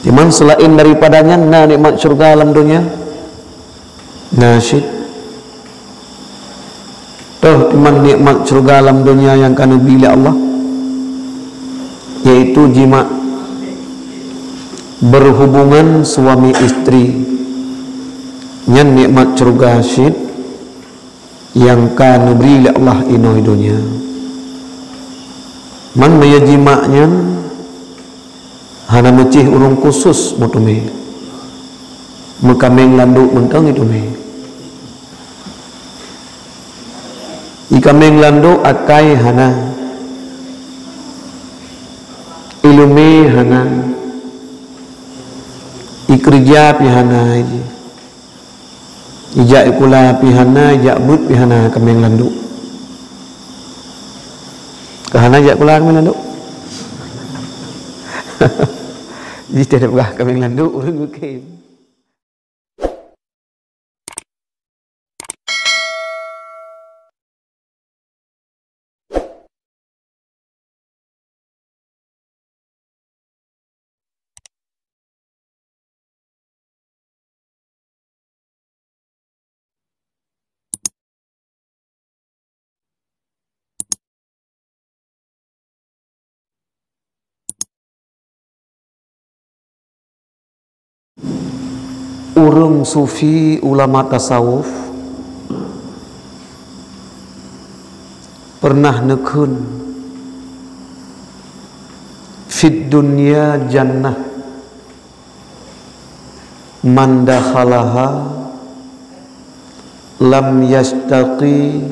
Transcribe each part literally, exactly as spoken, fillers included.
Cuman seulaén daripada nyan na nikmat syeuruga lam donya? Na cit. Toh cuman nikmat syeuruga lam donya nyang ka neubri lé Allah, yaitu jimak, berhubungan suami istri. Nyan nikmat syeuruga cit nyang ka neubri lé Allah inoe donya. Man meunyoe jimak nyan hana meucéh ureuëng khusus meuteumé. Meukaméng landok mantong iteumé. Ikaméng landok akai hana, ileumé hana, ikeureuja pih hana. Ijak sikula pih hana, ijak beuet pih hana kaméng landok. Ka hana jak sikula kaméng landok? Jiteupeugah kaméng landok ureuëng geukém. Ureuëng sufi, ulama tasawuf, pernah neukheun, "Fid dunya jannah, man dakhalaha lam yastaqi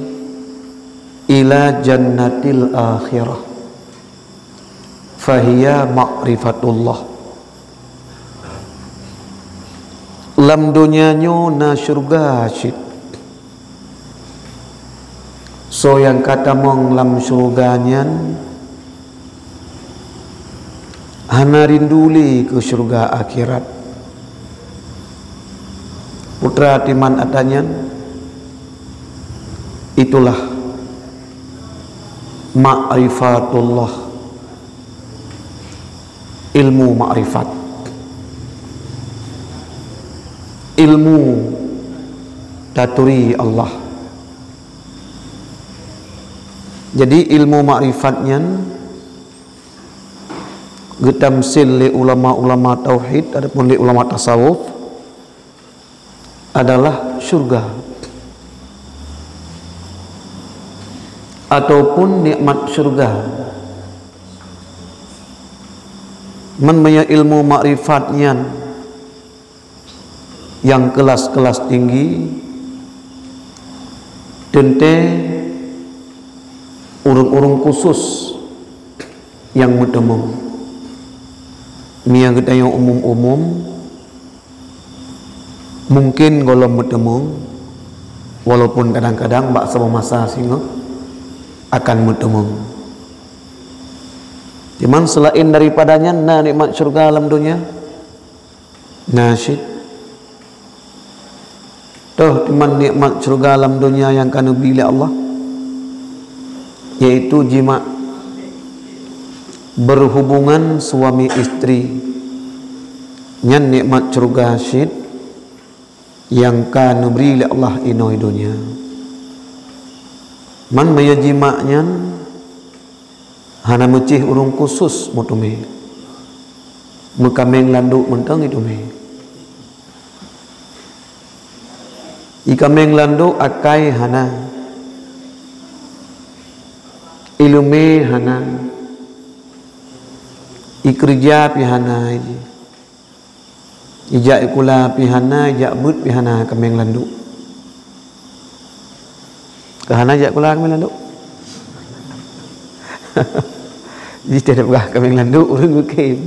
ila jannatil akhirah, fahiya ma'rifatullah." Lam donya nyoe na syeuruga cit. Soe nyang ka tamong lam syeuruga nyan hana rindu lé keu syeuruga akhirat. Peue teuma ata nyan? Itulah ma'rifatullah. Ilmu makrifat. Ilmu taturi Allah. Jadi, ilmu makrifat nyan geutamsil lé ulama-ulama tauhid ataupun lé ulama tasawuf adalah syurga ataupun nikmat syurga. Man meunyoe ilmu makrifat nyan nyang kelas-kelas tinggi, teuntée ureuëng-ureuëng khusus nyang meuteumeung. Meunyoe geutanyoe umum-umum, mungkin gohlom meuteumeung, walaupun kadang-kadang bak saboh masa singoh akan meuteumeung. Cuman seulaén daripada nyan na nikmat syurga lam donya? Na cit. Toh cuman nikmat syurga lam donya nyang ka neubri lé Allah, yaitu jimak, berhubungan suami istri. Nyan nikmat syurga cit nyang ka neubri lé Allah inoe donya. Man meunyoe jimak nyan hana meucéh ureuëng khusus meuteumé. Meukaméng landok mantong iteumé. Ikaméng landok akai hana, ileumé hana, ikeureuja pih hana. Ijak sikula pih hana, ijak beuet pih hana kaméng landok. Ka hana jak sikula kaméng landok? Jiteupeugah kaméng landok ureuëng geukém.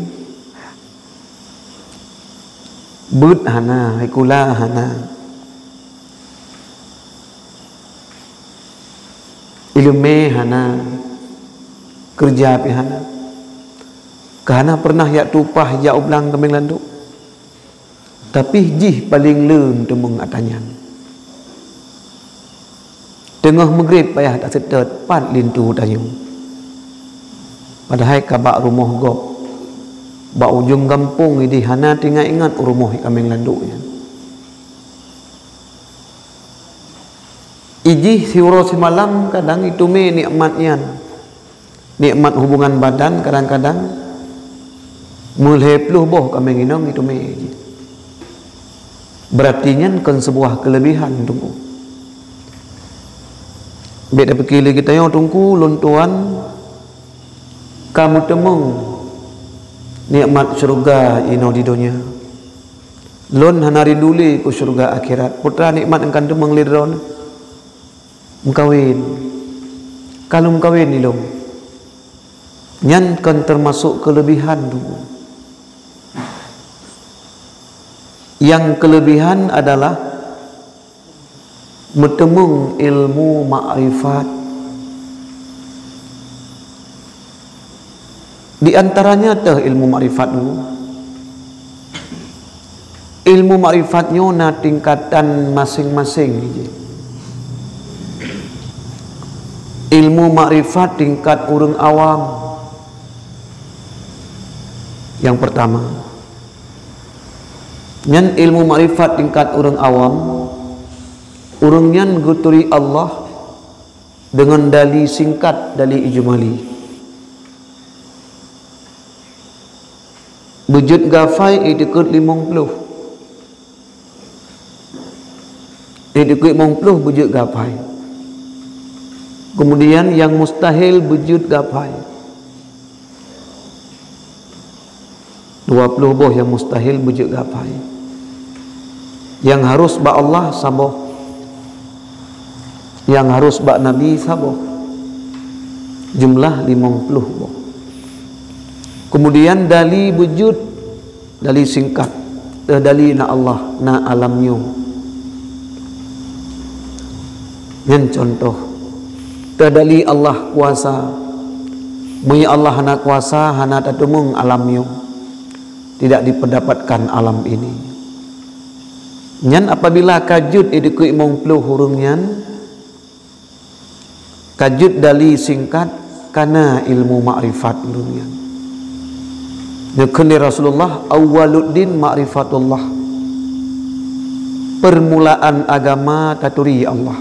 Beuet hana, sikula hana. Ileumé hana, keureuja pih hana. Ka hana peureunah jak tueng upah, jak u blang kaméng landok. Tapi jih paleng le meuteumé ata nyan. Teungoh meugreb payah taseutôt, pat linto tanyoe. Padahai ka bak rumoh gob. Bak ujong gampông idéh hana teuingat-ingat u rumoh i kaméng landok nyan. Ijih siuroe simalam kadang iteumé nikmat nyan. Nikmat hubungan badan kadang-kadang meulhée ploh boh kaméng inong iteumé jih. Beurati nyan kon seubuah keuleubihan, Teungku. Bék tapike lé geutanyoe, Teungku, lôn tuan ka meuteumeung nikmat syeuruga inoe di donya. Lôn hana rindu lé keu syeuruga akhirat. Peue teuma nikmat nyang ka teumeung lé droeneuh? Meukawen. Ka lôn meukawen ilôn. Nyan kon teumasok keuleubihan, Teungku. Nyang keuleubihan adalah meuteumeung ilmu makrifat. Di antaranya teuh ilmu makrifat nyoe. Ilmu makrifat nyoe na tingkatan maséng-maséng jih. Ilmu makrifat tingkat ureuëng awam. Nyang peurtama, nyan ilmu makrifat tingkat ureuëng awam. Ureuëng nyan geuturi Allah deungon dali singkat, dali ijmali. Beujeuet gafai i dikeue limong ploh. I dikeue limong ploh beujeuet gafai. Keumudian nyang mustahil beujeuet gafai. Dua ploh boh nyang mustahil beujeuet gafai. Nyang harus bak Allah saboh. Nyang harus bak Nabi saboh. Jumlah limong ploh boh. Keumudian dali beujeuet, dali singkat, teuh dali na Allah, na alam nyoe. Nyan cuntoh. Teuh dali Allah kuasa. Meunyoe Allah hana kuasa, hana tateumeung alam nyoe. Tidak diperdapatkan alam ini. Nyan apabila ka jeuet i dikeue limong ploh ureuëng nyan, ka jeuet dali singkat, ka na ilmu makrifat ureuëng nyan. Neukheun lé Rasulullah, "Awwaluddin ma'rifatullah." Permulaan agama taturi Allah.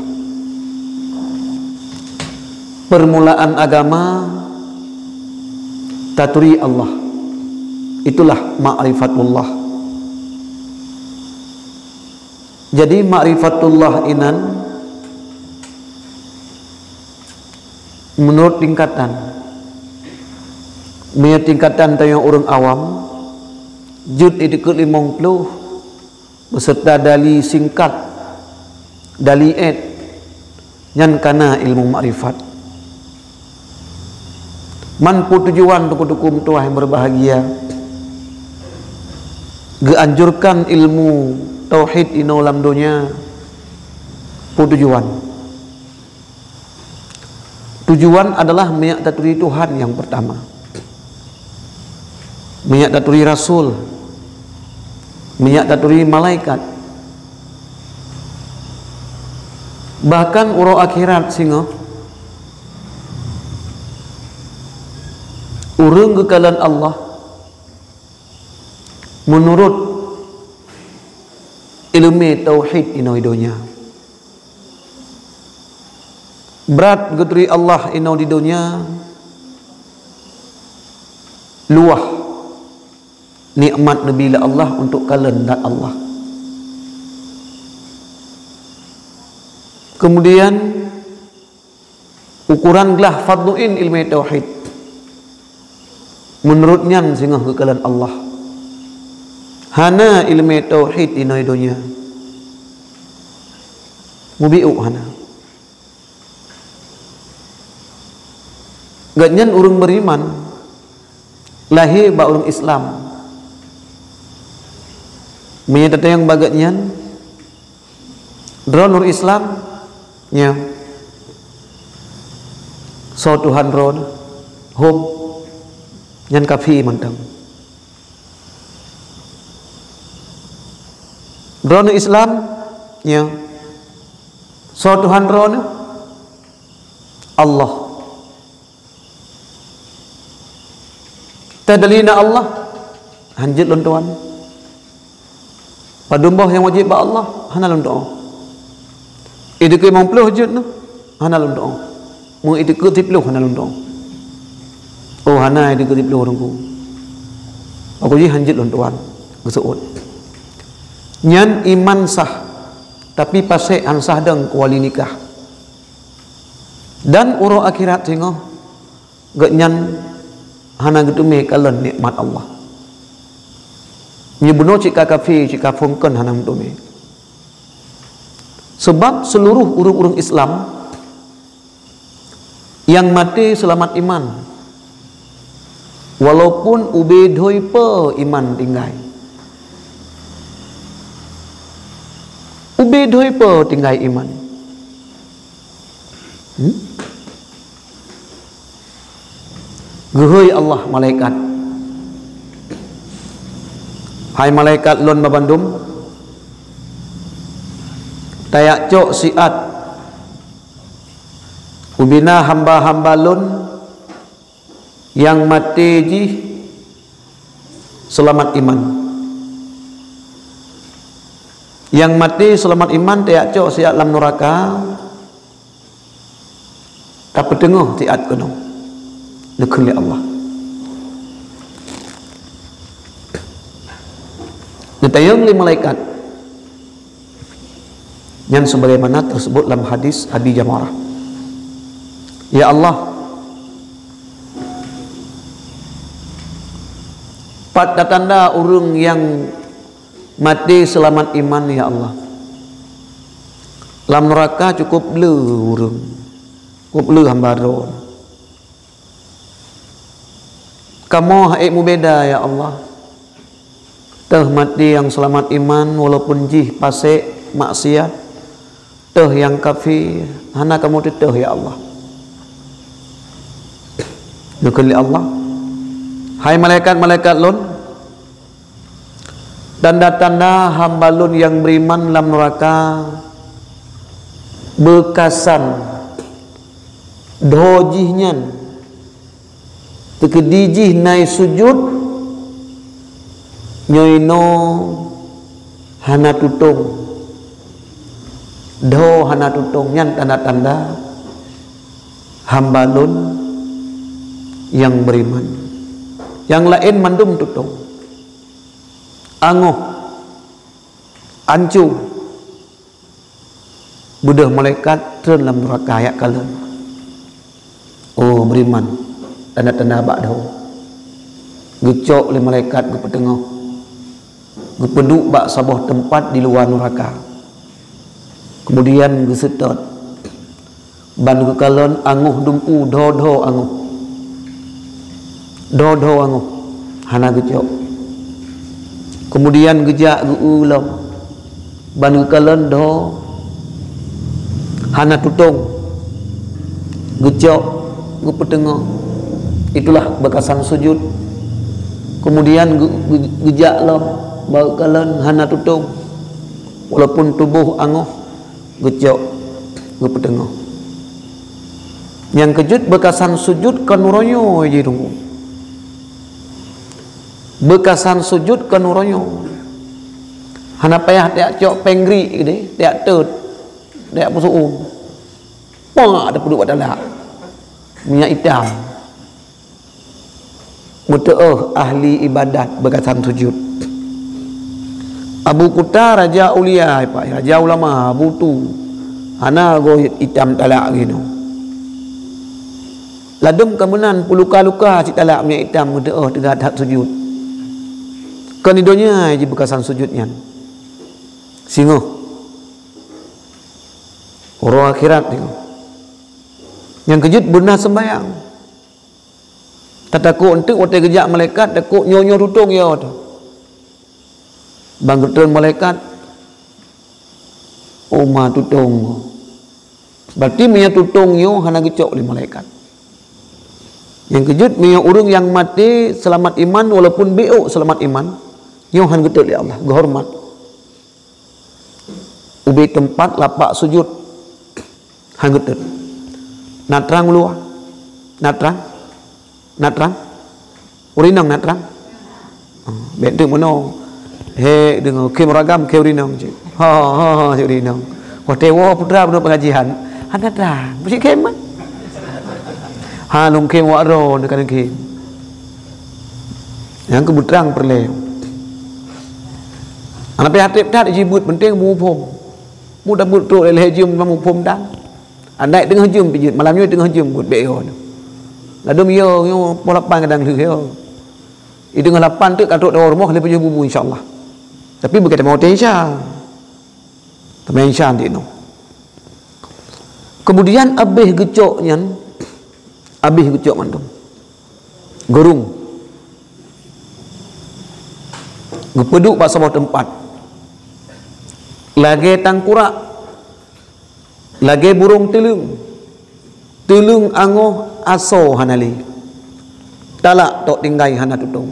Permulaan agama taturi Allah. Itulah ma'rifatullah. Jadi, ma'rifatullah inan meunurot tingkatan. Meunyoe tingkatan tanyoe ureuëng awam, jeuet i dikeue limong ploh, beserta dali singkat, dali ék, nyan ka na ilmu makrifat. Man peue tujuan, Teungku-teungku meutuwah nyang berbahagia, geuanjurkan ilmu tauhid inoe lam donya? Peue tujuan? Tujuan adalah meunyak taturi Tuhan nyang peurtama. Meunyak taturi rasul. Meunyak taturi malaikat. Bahkan uroe akhirat singoh, ureuëng geukalon Allah meunurot ileumé tauhid inoe donya. Brat geuturi Allah inoe di donya, luwah nikmat neubi lé Allah untuk kalon dat Allah. Kemudian, ukuran glah fadluin ilmu tauhid. Meunurot nyan singoh geukalon Allah. Hana ilmu tauhid inoe donya, mubiuk hana. Gobnyan ureuëng beriman, lahé bak ureuëng Islam. Meunyoe tatanyong bak gobnyan, "Droeneuh ureuëng Islam?" "Nyo." "Soe Tuhan droeneuh?" "Hom." Nyan kafé mantong. "Droeneuh Islam?" "Nyo." "Soe Tuhan droeneuh?" "Allah." "Teuh dali na Allah?" Han jeuet lôn tuan. Padum boh nyang wajéb bak Allah, hana lôn tuan. Idikeue limong ploh jeuet nyoe, hana lôn tuan. Meu idikeue siploh hana lôn tuan. Oh, hana idikeue siploh Teungku. Aku jih han jeuet lôn tuan. Geuseuôt. Nyan iman sah, tapi pasék han sah dong keu wali nikah. Dan uroe akhirat singoh, gobnyan hana geuteumé kalon nikmat Allah. Meunyoe bunoe cit ka kafé, cit ka phon kon hana meuteumé. Sabab seuluruh ureuëng-ureuëng Islam nyang maté seulamat iman, walaupun ubé dhoi peue iman tinggai. Ubé dhoi peue tinggai iman. Hmm? Geuhôi Allah malaikat, "Hai malaikat lôn babandum, tajak cok siat ubina hamba-hamba lôn nyang maté jih seulamat iman." Nyang maté seulamat iman tajak cok siat lam nuraka, tapeuteungoh siat keunoe, neukheun lé Allah. Neutanyong lé malaikat. Nyan sebagaimana tersebut lam hadis Abi Jamarah. "Ya Allah, pat tatanda ureuëng nyang maté seulamat iman, ya Allah? Lam nuraka cukôp le ureuëng, cukôp le hamba Droe. Kamoe han ék mubeda, ya Allah. Teuh maté nyang seulamat iman, walaupun jih pasék maksiat, teuh nyang kafé, hana kamoe teutoh, ya Allah." Neukheun lé Allah, "Hai malaikat-malaikat lôn, tanda-tanda hamba lôn nyang beriman lam nuraka beukasan dhoe jih nyan, teukeudi jih na sujut, nyoe inoe hana tutong. Dhoe hana tutong, nyan tanda-tanda hamba lôn nyang beriman. Nyang laén mandum tutong. Angoh, anco." Beudôh malaikat treun lam nuraka jak kalon. Oh, beriman, tanda-tanda bak dhoe. Geucok lé malaikat geupeuteungoh, geupeuduek bak saboh teumpat di luwa nuraka. Keumudian geuseutôt ban geukalon angoh dumpeue, dhoe-dhoe angoh. Dhoe-dhoe angoh, hana geucok. Keumudian geujak geu-eu lom, ban geukalon dhoe hana tutong, geucok, geupeuteungoh. Itulah beukasan sujut. Keumudian geu-, geu-, geujak lom, ban geukalon hana tutong, walaupun tuboh angoh, geucok, geupeuteungoh. Nyang keujeuet beukasan sujut kon uroe nyoe jih Teungku. Beukasan sujut kon uroe nyoe. Hana payah tajak cok péng grik keudeh, tajak teut, tajak peusu'um. Pak, tapeuduek bak talak. Minyak itam. Meuteuôh ahli ibadat beukasan sujut. Abu Kuta raja ulia, Pak, raja ulama, Abu Tu. Hana goe itam talak geuh nyoe. Ladôm ka meunan peuluka-luka cit talak minyak itam meuteuôh teuga that sujut. Kon di donya jih beukasan sujut nyan. Singoh. Uroe akhirat singoh. Nyang keujeuet beuna seumbayang. Tatakot eunteuk watée geujak malaikat, takot nyoe-nyoe tutong yo teuh. Ban geutreun malaikat, oh ma tutong. Berarti meunyoe tutong nyoe hana geucok lé malaikat. Nyang keujeuet meunyoe ureuëng nyang maté seulamat iman walaupun bék seulamat iman, nyoe hana geutot lé Allah, geuhoreumat. Ubé teumpat lapak sujut. Han geutot. Na trang uluwa? Na trang? Na trang? Ureuëng inong na trang? Bèk teuk meunoe. He, deungoe khém ragam, khém rinong cit. Ha, ha, ha, cit rinong. Watèe woe putra meunoe pengajian, hana trang. Meusti khém kan? Ha, lôn khém wak droe, neuka neukhém. Nyang keu beutrang peureulèe. Hana payah trép that jibuet, penting muphom. Muda buet trok lé lhèe jeuem muphom tan. Adak teungoh jeuem pih jeuet, malam nyoe teungoh jeuem buet bèk yo. Ladôm yo, nyoe poh lapan kadang lheueh yo. Di teungoh lapan teuk ka trok tawoe rumoh lé pajoh bubu, insya Allah. Tapi bukon tamong watèe Isya. Tamong Isya di noe. Kemudian abéh geucok nyan, abéh geucok mandum. Geurung. Geupeuduek bak saboh teumpat. Lagèe tangkurak, lagèe burông teuleueng. Teuleueng angoh, asoe hana lé. Talak tok tinggai hana tutông.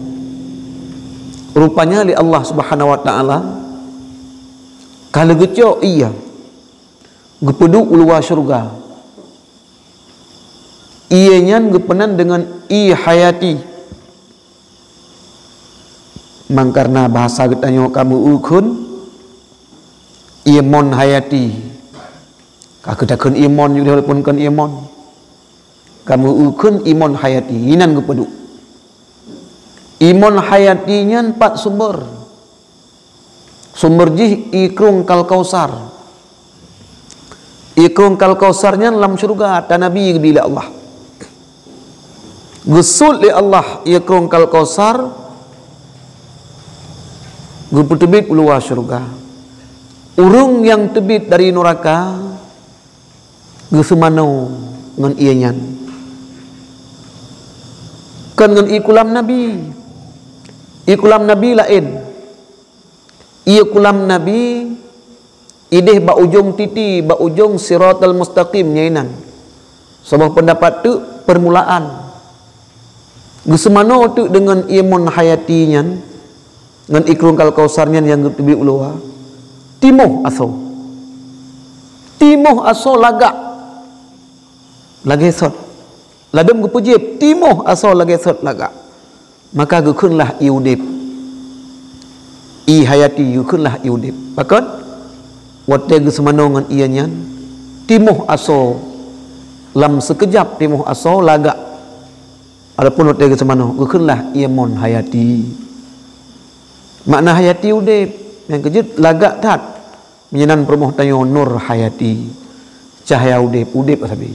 Rupanya lé Allah Subhanahu wa Taala ka lheueh geucok ié, geupeuduek u luwa syeuruga. Ié nyan geupeunan deungon ié hayati. Mangkarna bahasa geutanyoe ka meu-eu kheun, ié mon hayati. Ka keuh takheun ié mon jih, walaupun kon ié mon. Ka meu-eu kheun ié mon hayati, inan geupeuduek. Ié mon hayati nyan pat sumber. Sumber jih ié krueng Kal Kausar. Ié krueng Kal Kausar nyan lam syeuruga, ata Nabi geubri lé Allah. Geusut lé Allah ié krueng Kal Kausar, geupeuteubiet u luwa syeuruga. Ureuëng nyang teubiet dari nuraka geuseumanoe ngon ié nyan. Kon ngon ié kulam Nabi. Ié kulam Nabi laén. Ié kulam Nabi idéh bak ujong titi, bak ujong Siratal Mustaqim nyan inan. Saboh peundapat teuk peurmulaan. Geuseumanoe teuk deungon ié mon hayati nyan, ngon ié krueng Kal Kausar nyan nyang geuteubiet u luwa. Timoh asoe. Timoh asoe lagak. Lagèe sot. Ladôm geupeujieb, timoh asoe lagèe sot lagak. Maka geukheunlah ié udép. Ié hayati geukheunlah ié udép. Pakon? Watèe geuseumanoe ngon ié nyan, timoh asoe, lam sikeujab timoh asoe lagak. Adapun watèe geuseumanoe, geukheunlah ié mon hayati. Makna hayati udép, nyang keujeuet lagak that. Meunyoe nan peurumoh tanyoe nur hayati, cahya udép, udép sabe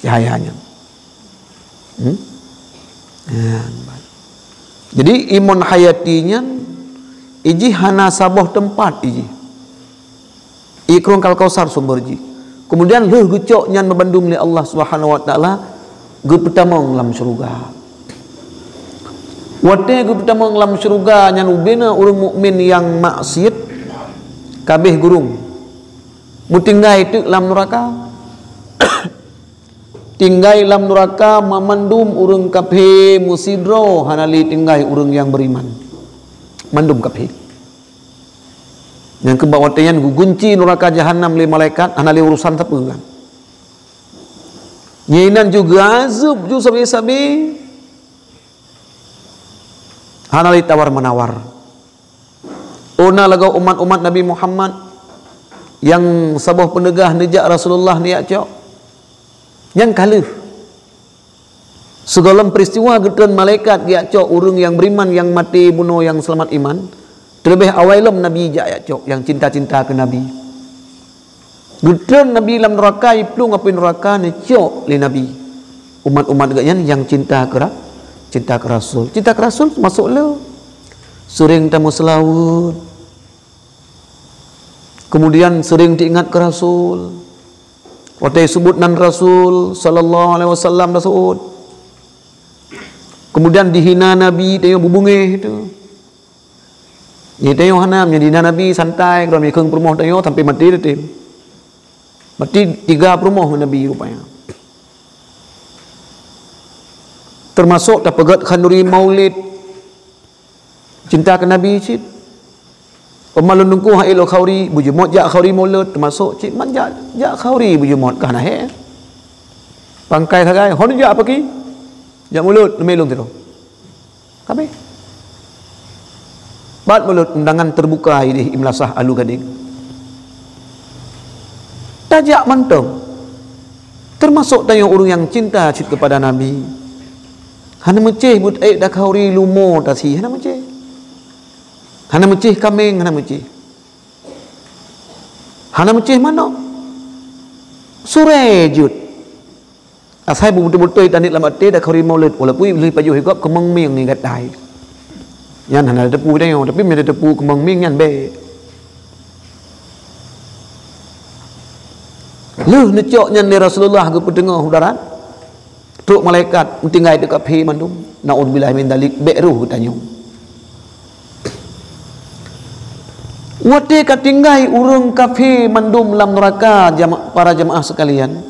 cahya nyan. Hmm? Nyan. Jadi ié mon hayati nyan, ijih hana saboh teumpat ijih. Ié krueng Kal Kausar sumber jih. Kemudian lheueh geucok nyan meubandum lé Allah Subhanahu wa Taala, geupeutamong lam syeuruga. Watèe geupeutamong lam syeuruga nyan ubena ureuëng mukmin nyang maksiet kabéh gurung. Meutinggai teuk lam nuraka. Tinggai lam nuraka mamandum ureuëng kaphé meusidroe, hana lé tinggai ureuëng nyang beriman. Mandum kaphé. Nyang keubah watèe nyan geugunci nuraka jahanam lé malaikat, hana lé urusan sapeue kan. Nyan inan ju geuazeueb ju sabe-sabe. Hana lé tawar-menawar. Ona lagèe umat-umat Nabi Muhammad nyang saboh peuneugah neujak Rasulullah neujak cok. Nyang ka lheueh. Sigohlom peuristiwa geutreun malaikat geujak cok ureuëng nyang beriman nyang maté bunoe nyang seulamat iman, teuleubeh awai lom Nabi jak jak cok nyang cinta-cinta keu Nabi. Geutreun Nabi lam nuraka, iplueng apui nuraka neucok lé Nabi. Umat-umat geuh nyan nyang cinta keu ra-, cinta keu Rasul. Cinta keu Rasul masôk le. Seuring tameuseulaweuet. Kemudian seuring teuingat keu Rasul. Watèe seubut nan Rasul sallallahu alaihi wasallam taseuôt. Kemudian dihina Nabi, tanyoe beubungéh tu. Nyan tanyoe hana, meunyoe dihina Nabi santai, keudroe meukheun peurumoh tanyoe sampai maté tatem. Maté tiga peurumoh ngon Nabi rupanya. Termasuk tapeugét khanduri maulid. Cinta keu Nabi cit. Umat lôn teungku hai lo khanduri, beujeumot jak khanduri mulod, teumasok cit man jak, jak khanduri beujeumot ka hana hé. Pangkai sagai, hon jak paki. Jak mulod, neumé lôn sidroe. Kabéh. Bat mulod undangan teubuka idéh i meulasah Alu Gadeng. Tajak mantong. Teumasok tanyoe ureuëng nyang cinta cit keupada Nabi. Hana meucéh buet ék dakhauri lumo tasi, hana meucéh. Hana meucéh kaméng, hana meucéh. Hana meucéh manok. Surée jeuet. Asai beubeutôi-beutôi taniet lam até dakhauri mulod, walaupun lheueh pajoh gob keumong mieng ngon gatai. Nyan hana teupeu tanyoe, tapi meunyo teupeu keumong mieng nyan bék. Lheueh neucok nyan lé Rasulullah geupeuteungoh u darat, trok malaikat meutinggai teuk kafé mandum. Naudzubillah min dzalik, bék roh geutanyoe. Watée ka tinggai ureuëng kafé mandum lam neuraka, jama-, para jamaah sekalian,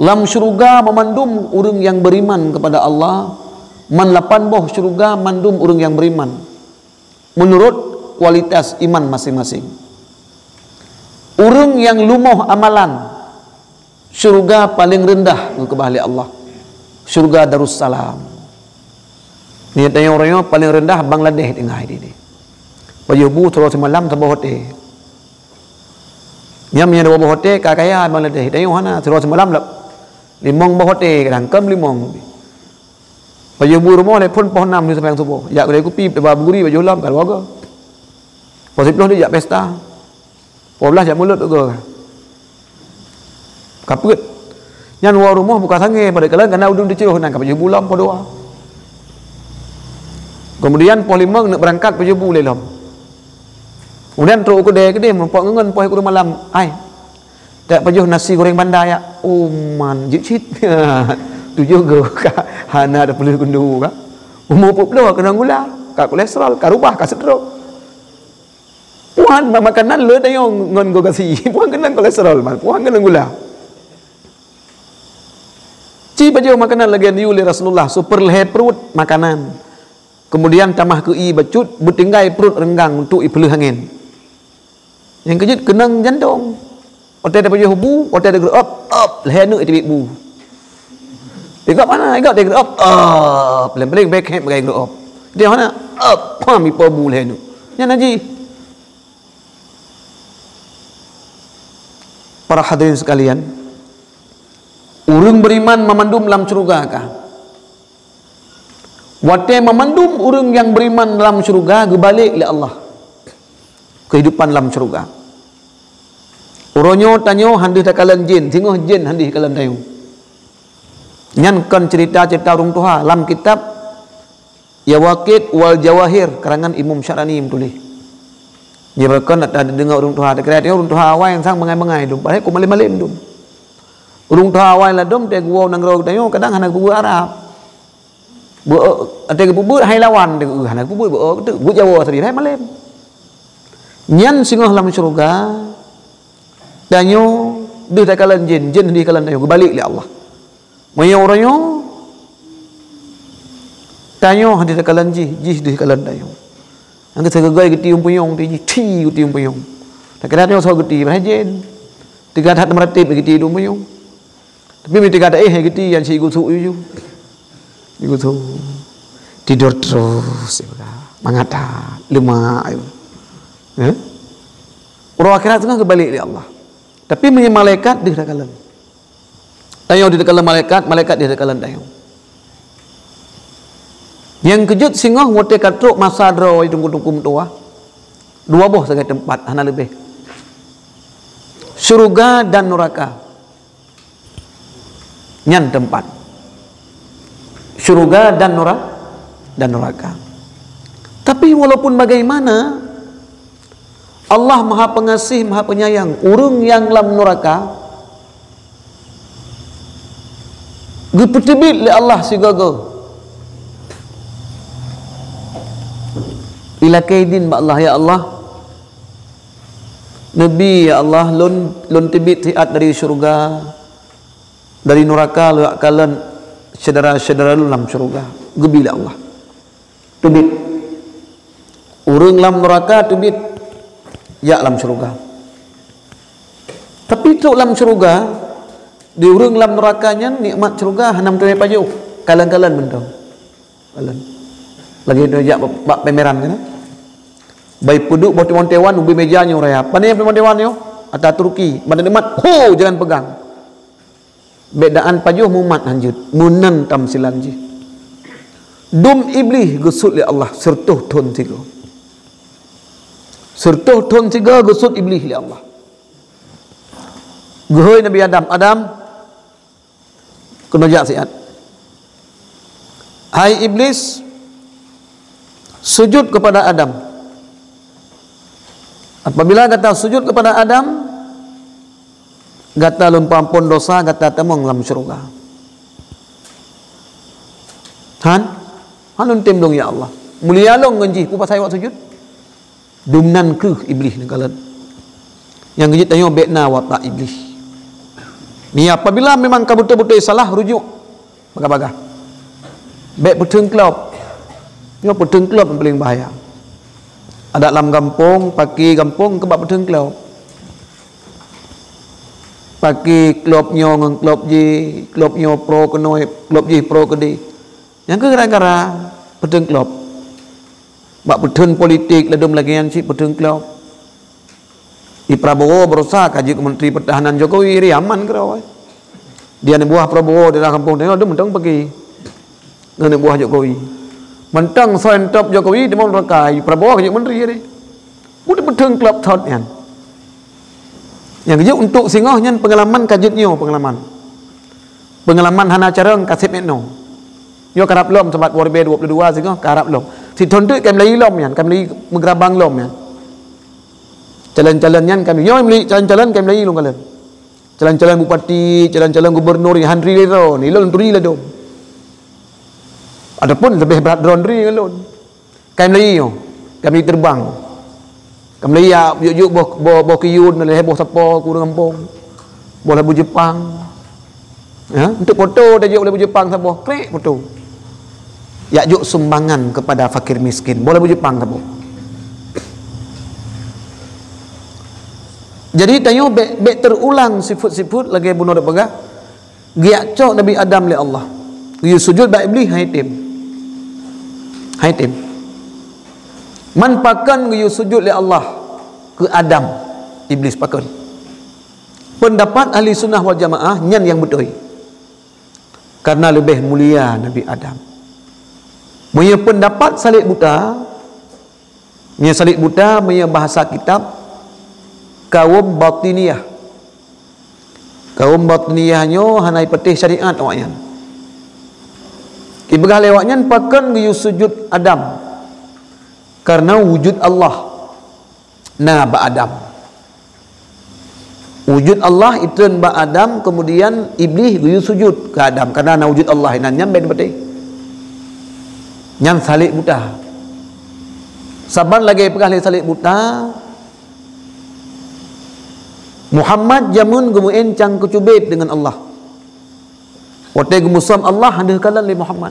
lam syeuruga meumandum ureuëng nyang beuriman keupada Allah, man lapan boh syeuruga mandum ureuëng nyang beuriman, meunurot kualitas iman maséng-maséng. Ureuëng nyang lumoh amalan, syeuruga paleng reundah geukeubah lé Allah, syeuruga Darussalam. Nyan tanyoe uroe nyoe paleng reundah Bangladesh tinggai di, di. Pajoh bu sidroe simalam saboh hoté. Nyan meunyo dua boh hoté ka kaya Bangladesh. Tanyoe hana, sidroe simalam lam limong boh hoté kadang, kon limong. Pajoh bu rumoh lé phon poh nam sampoe suboh. Jak keudai kupi, ba buguri pajoh lom ka dua go. Poh siplôh dijak pesta. Poh blaih jak mulod uga. Ka peuet. Nyan woe rumoh buka sangé, pada kalon kana udeueng teucroh nan ka pajoh bu lom poh dua. Kemudian poh limong neuk beurangkat pajoh bu lé lom. Kemudian trok u keudè keudeh meureumpok ngon poh sikureueng malam. Ai, tak pajoh nasi goreng banda ya. Uman jeuet cit. Tujoh go ka hana ada peuleueh gundu ka. Umu peuet ploh keunong gula, ka kolesterol, ka rubah, ka stroke. Puhan ma-, makanan le tanyoe ngon go gasi. Puhan keunong kolesterol man, puhan keunong gula. Ci pajoh makanan lagée neu lé Rasulullah, super lhée pruet makanan. Kemudian tamah keu ie bacut, beutinggai pruet reunggang untuk ipeuleueh angén. Nyang keujeuet keunong jantong. Watée tapajoh bu, watée tageureuop, op, lhée neuk teubiet bu. Igop hana, igop tageureuop, op, lem paléng Beckham bagai geureuop. Dia hana, op, pam ipo bu lhée neuk. Nyan haji. Para hadirin sekalian, ureuëng beriman meumandum lam syeuruga ka. Watée meumandum ureuëng nyang beriman lam syeuruga geubalek lé Allah. Kehidupan lam syeuruga. Uroe nyoe tanyoe han deuh takalon jén, singoh jén han deuh kalon tanyoe. Nyan kon cerita-cerita ureuëng tuha lam kitab Yawaqit wal Jawahir karangan Imam Sya'rani meutuléh. Nyan beureukan ata deungoe ureuëng tuha, takira tanyoe ureuëng tuha awai nyang sang bangai-bangai dum, padahai ku malém-malém dum. Ureuëng tuha awai ladom teuh geuwoe nanggroe geutanyoe kadang hana geupeubuet Arab. Beu-, ateueh geupeubuet hai lawan teuh, hana geupeubuet beu-, teuh, buet Jawoe sabe hai malém. Nyan singoh lam syeuruga, tanyoe deuh takalon jén, jén deuh kalon tanyoe, geubalek lé Allah. Meunyoe uroe nyoe, tanyoe deuh takalon jih, jih deuh kalon tanyoe. Nyang keu sagoe geuti u punyueng ti jih, ti geuti u punyueng. Takira tanyoe soe geuti, bah jén. Teuga that meuratéb geuti u punyueng. Tapi meunyo teuga taéh geuti nyan si gusuk juju. Gusuk. Tidur terus, ya, mangat that, lemak, ya. Eh? Uroe akhirat teungoh geubalek lé Allah. Tapi meunyo malaikat deuh takalon. Tanyoe deuh takalon malaikat, malaikat deuh takalon tanyoe. Nyang keujeuet singoh watée ka trok masa droe teungku-teungku meutuwah, dua boh sagai teumpat, hana leubeh. Syeuruga dan neuraka. Nyan teumpat. Syeuruga dan nura-, dan neuraka. Tapi walaupun bagaimana, Allah Maha Pengasih, Maha Penyayang. Ureuëng nyang lam neuraka, geupeuteubiet lé Allah sigoe-goe. Ilakée idin bak Allah, "Ya Allah, neubi, ya Allah, lôn, lôn teubiet siat dari syeuruga, dari neuraka lôn kalon syedara-syedara lôn lam syeuruga." Geubi lé Allah. Teubiet. Ureuëng lam neuraka teubiet jak lam syeuruga. Tapi trok lam syeuruga, di ureuëng lam neuraka nyan nikmat syeuruga hana meuteumé pajoh, kalon-kalon mantong. Kalon. Lagée neujak bak, bak pameran kan? Bai peuduek boh timon tewan ubé meja nyoe raya. Pane timon tewan nyoe? Ata Turki. Ban neumat, ho, jangan pegang. Bek daan pajoh mumat hanjeuet. Meunan tamsilan jih. Dum Iblih geusut lé Allah siratoh thon sigoe. Siratoh thon sigoe geusut Iblih lé Allah. Geuhôi Nabi Adam, "Adam, keunoe jak siat. Hai Iblis, sujud kepada Adam. Apabila gata sujud kepada Adam, gata lôn peuampon dosa, gata tamong lam syeuruga." "Han? Han lôn tem lôn, ya Allah. Mulia lôn ngon jih, peue pasai awak sujud?" Dumnan kreueh Iblih neukalon. Nyang geujeuet tanyoe bek na watak Iblih. Ni apabila memang ka beutôi-beutôi salah, rujuk bagah-bagah. Bek peuteungklop. Nyoe peuteungklop nyang paleng bahaya. Adak lam gampông, pake gampông keubah peuteungklop. Pake klop nyoe ngon klop jih, klop nyoe pro keunoe, klop jih pro keudeh. Nyang keu gara-gara peuteungklop. Bak peuteun politik ladom lagée nyan cit peuteungklop. Di Prabowo berusaha ka jeuet keu Menteri Pertahanan Jokowi, ri aman keudroe. Di aneuk buah Prabowo di dalam kampung tengok tu mantong peugi. Aneuk buah Jokowi. Mantong soe top Jokowi di mon rakai, Prabowo ka jeuet menteri deh. Buet peuteungklop thot nyan. Nyang jeuet untuk singoh nyan pengalaman ka jeuet nyoe pengalaman. Pengalaman hana carông ka sép meunoe. Nyoe karab lom sabat dua ribu dua puluh dua singoh karab lom. Sithon teuk ka mulai lom nyan, ka mulai meugeurabang lom nyan. Calon-calon nyan ka mulai, nyoe mulai calon-calon ka mulai lom kalon. Calon-calon bupati, calon-calon gubernur nyang han ri lé droe, ilôn turi ladom. Ataupun leubeh brat droe ri ngon lôn. Ka mulai nyoe, ka mulai terbang. Ka mulai ya, juk-juk boh, boh, boh kiyun, lhèe boh sapo, kureueng gampông. Boh labu Jepang. Ya, untuk foto dah juk labu Jepang saboh, krek foto. Ya juk sumbangan kepada fakir miskin. Boh labu Jepang saboh. Jadi tanyoe bèk, bèk terulang sifat-sifat lagèe bunoe dak peugah. Geujak cok Nabi Adam lé Allah. Geuyue sujud bak Iblih, hai tem. Hai tem. Man pakon geuyue sujud lé Allah keu Adam, Iblih pakon? Peundapat ahli sunnah wal jamaah nyan nyang beutôi. Karena leubeh mulia Nabi Adam. Meunyoe peundapat salek buta, meunyoe salek buta, meunyoe bahasa kitab, kaum batiniyah. Kaum batiniyah nyoe hana ipatéh syariat awaknyan. Ipeugah lé awaknyan pakon geuyue sujud Adam, karena wujud Allah na bak Adam. Wujud Allah itreun bak Adam, kemudian Iblih geuyue sujud keu Adam, karena na wujud Allah inan nyan bèk ipatéh. Nyan salek buta. Saban lagèe peugah lé salek buta, Muhammad jameun geumeu'en cang keucubet deungon Allah. Watèe geumusom Allah, han deuh kalon lé Muhammad.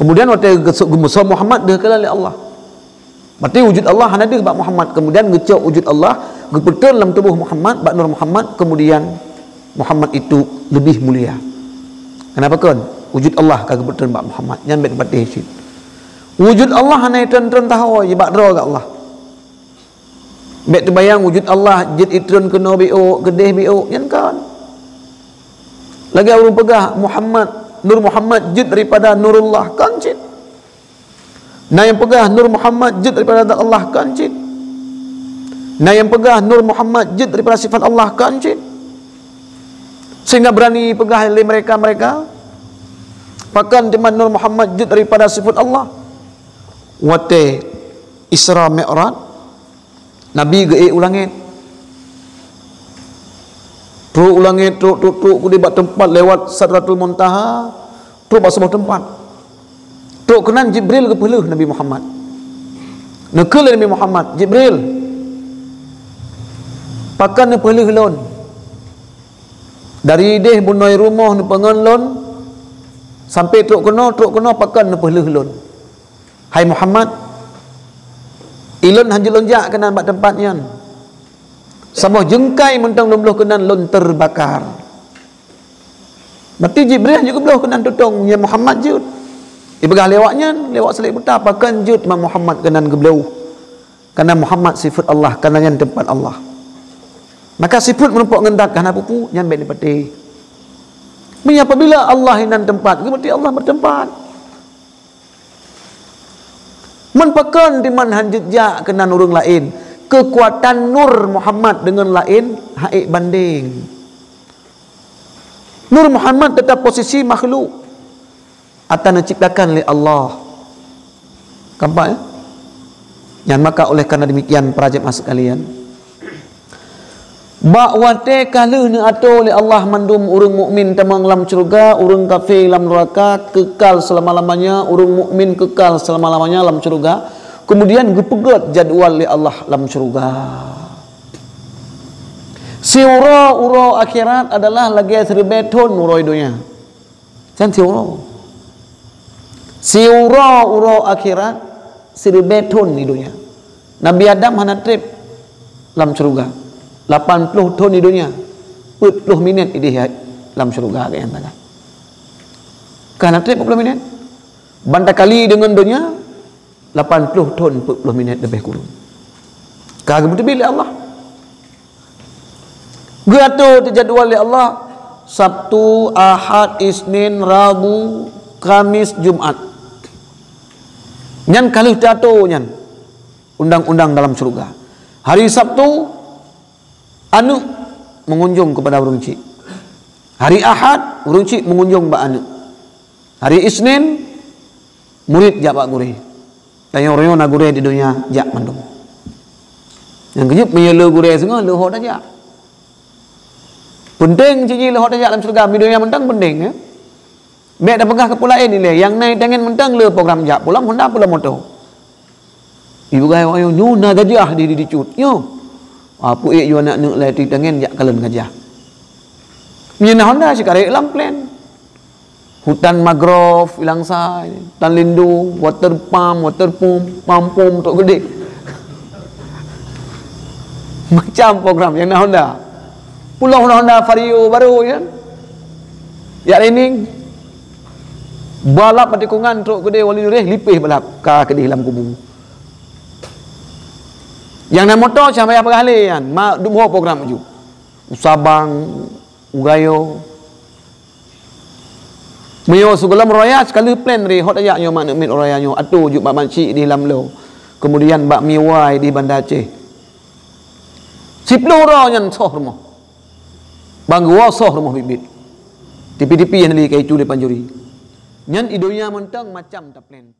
Kemudian watèe geusok geumusom Muhammad, deuh kalon lé Allah. Berarti wujud Allah hana deuh bak Muhammad. Kemudian geucok wujud Allah, geupeutreun lam tuboh Muhammad, bak nur Muhammad, kemudian Muhammad itu lebih mulia. Kenapa kon? Wujud Allah ka geupeutreun bak Muhammad. Nyan bèk teupatéh cit. Wujud Allah hana itreun-treun tahoe bak droe geuh Allah. Bèk teubayang wujud Allah jeuet itreun keunoe biôk, keudeh biôk, nyan kon. Lagèe ureueng peugah Muhammad, Nur Muhammad jeuet daripada Nurullah, kon cit. Na nyang peugah Nur Muhammad jeuet daripada zat Allah, kon cit. Na nyang peugah Nur Muhammad jeuet daripada sifat Allah, kon cit. Sehingga berani peugah lé mereka-mereka, pakon teuma Nur Muhammad jeuet daripada sifat Allah. Watèe Isra Mi'raj, Nabi geuék u langèt. Trok u langèt, trok, trok, trok, keudéh bak teumpat lewat Sidratul Muntaha, trok bak saboh teumpat. Trok keunan Jibril geupeuleueh Nabi Muhammad. Neukheun lé Nabi Muhammad, "Jibril, pakon neupeuleueh lôn? Dari ideh bunoe rumoh neupeungon lôn, sampai trok keunoe, trok keunoe, pakon neupeuleueh lôn?" "Hai Muhammad, ilôn hanjeuet lôn jak keunan bak teumpat nyan. Saboh jeungkai mantong lôn bloh keunan lôn teubakar." Berarti Jibril hanjeuet geubloh keunan tutong, "Ya Muhammad, jeuet." Ipeugah lé awaknyan, lé awak salek buta, "Pakon jeuet ma Muhammad keunan geubloh? Karena Muhammad sifat Allah, karena nyan teumpat Allah. Maka sifat meurumpok ngon zat ka hana peue-peue, nyan bék neupatéh. Meunyoe apabila Allah inan teumpat, berarti Allah bertempat. Meunpakon diman hanjeuet jak keunan ureuëng laén, keukuatan nur Muhammad deungon laén hana bandéng. Nur Muhammad tetap posisi makhluk. Atau diciptakan oleh Allah. Gampang, ya? Nyan maka oleh karena demikian, para jemaah sekalian, bak watée ka lheueh neuatoe lé Allah mandum ureuëng mukmin tamong lam syeuruga, ureuëng kafé lam neuraka kekal selama-lamanya, ureuëng mukmin kekal selama-lamanya lam syeuruga, kemudian geupeugét jadwal lé Allah lam syeuruga. Siuroe-uroe akhirat adalah lagée siribée thon uroe donya. Kan siuroe. Siuroe-uroe akhirat siribée thon di donya. Nabi Adam hana treb lam syeuruga. Lapan ploh thon di donya. Peuet ploh minét idéh lam syeuruga, ka nyang taga. Ka hana treb peuet ploh minét. Ban takali deungon donya, lapan ploh thon peuet ploh minét leubeh kureueng. Ka geupeuteubiet lé Allah. Geuatoe teuh jadwal lé Allah, Sabtu, Ahad, Isnin, Rabu, Kamis, Jumat. Nyan ka lheueh teuatoe nyan undang-undang dalam syeuruga. Hari Sabtu, aneuëk mengunjung kepada ureuëng chik. Hari Ahad, ureuëng chik mengunjung bak aneuëk. Hari Isnin, murit jak bak gurée. Tanyoe-tanyoe na gurée di donya jak mandum. Nyang keujeuet meunyoe le gurée singoh, le ho tajak. Peunteng cit jih le ho tajak lam syeuruga, di donya mantong peunteng, ya. Bék tapeugah keu peue laén ilée, nyang na tangen mantong le program jak, pulang Honda, pulang moto. Ibu gaya awak nyoe, nyoe na gajah di, di, di cut. Nyoe. Ah, peuék ju aneuk-aneuk lé teutangen jak kalon gajah. Meunyoe na Honda sikarek lam plan. Hutan mangrove, ilang sai, hutan lindung, water pump, water pump, pump, pump trok geude. Macam program nyang na Honda. Pulang Honda Vario baru kan. Jak training. Balap bak tikungan trok geude wali nureh lipeh balap ka keudeh lam kubu. Nyang na moto cah payah peugah lé nyan, ma dum ho program laju. U Sabang, u Gayo. Meunyoe sigohlom raya sekali plan ri hot ayak nyoe mak neuk miet raya nyoe atô jeuet bak makcik di Lamlo. Kemudian bak miwai di Banda Aceh. Siploh uroe nyan soh rumoh. Bang geuwoe soh rumoh biet-biet. Tipi-tipi nyang di kaitu di Panjuri. Nyan i donya mantong macam taplan.